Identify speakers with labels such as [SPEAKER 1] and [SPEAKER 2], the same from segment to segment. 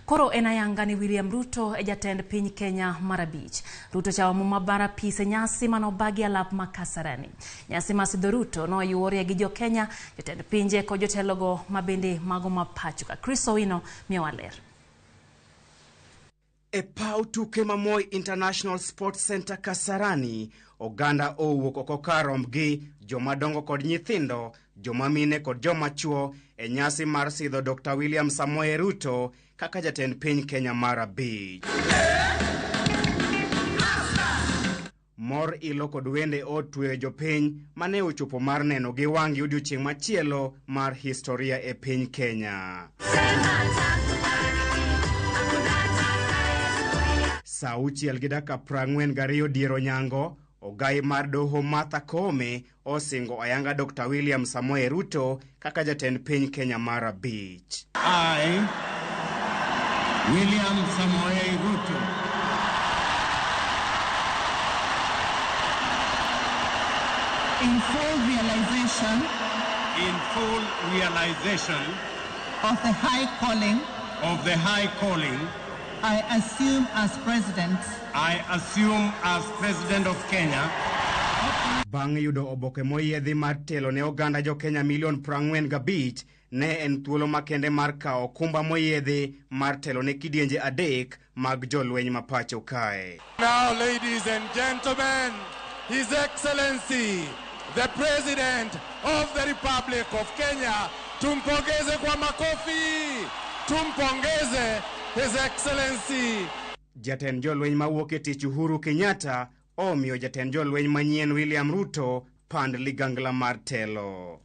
[SPEAKER 1] Koro en ayanga ni William Ruto e jatend piny Kenya mar abich. Ruto chamo muma mar apis e nyasi manobagi alap ma Kasarani. Nyasi mar sidho Ruto noyuorie gi jo Kenya, jotend pinje kod jotelogo mabende mago ma pacho ka. Chris Owino miyowa ler.
[SPEAKER 2] E paw tuke ma Moi International Sports Center Kasarani, oganda owuok oko kar rombgi, joma dongo kod nyithindo, joma mine kod joma chuo e nyasi mar sidho Dr. William Samoei Ruto kaka jatend piny Kenya mar abich. Mor ilo kod wende otweyo jopiny mane ochopo mar neno gi wang'gi odiochieng' machielo mar historia e piny Kenya. Saa 6:42 dier onyango, ogai mar doho Martha Koome osingo ayanga Dr. William Samoei Ruto kaka jatend piny Kenya mar abich.
[SPEAKER 3] I, William Samoei Ruto,
[SPEAKER 4] in full realization
[SPEAKER 3] of the high calling I assume as president of Kenya.
[SPEAKER 2] Bang' yudo oboke moyiedhi mar telo ne oganda jo Kenya milion 45, ne en thuolo makende mar kawo okumba moyiedhi mar telo ne kidienje adek mag jolweny ma pacho kae.
[SPEAKER 5] Now, ladies and gentlemen, His Excellency, the President of the Republic of Kenya, tumpongeze kwa makofi, tumpongeze His Excellency.
[SPEAKER 2] Jatend jolweny mawuok e tich Uhuru Kenyatta omiyo jatend jolweny manyien William Ruto pand ligangla mar telo.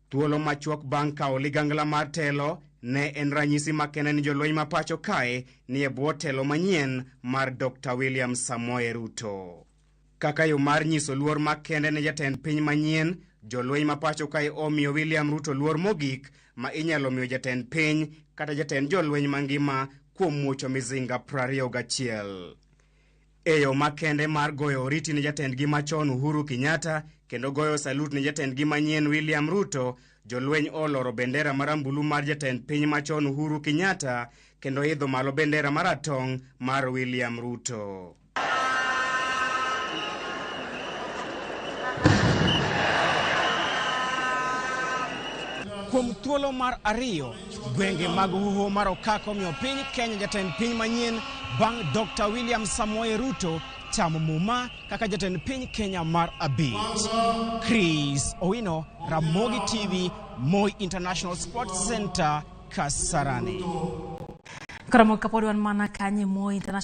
[SPEAKER 2] Thuolo machuok bang' kawo ligangla mar telo ne en ranyisi makende ni jolweny ma pacho kae ni e bwo telo manyien mar Dr. William Samoei Ruto. Kaka yo mar nyiso luor makende ne jatend piny manyien, jolweny ma pacho kae omiyo William Ruto luor mogik ma inyalo miyo jatend piny kata jatend jolweny mangima kuom muocho mizinga 21. E yo makende mar goyo oriti ne jatendgi machon Uhuru Kenyatta kendo goyo salut ne jatendgi manyien William Ruto, jolweny oloro bendera marambulu mar jatend piny machon Uhuru Kenyatta kendo idho malo bendera maratong' mar William Ruto. Kuom thuolo mar ariyo, gwenge mag Hoho mar Okak omiyo piny Kenya jatend piny manyien bang' Dr. William Samoei Ruto chamo muma kaka jatend piny Kenya mar abich. Chris Owino, Ramogi TV, Moi International Sports Center, Kasarani.
[SPEAKER 1] Koro kapod wan mana kanye Moi International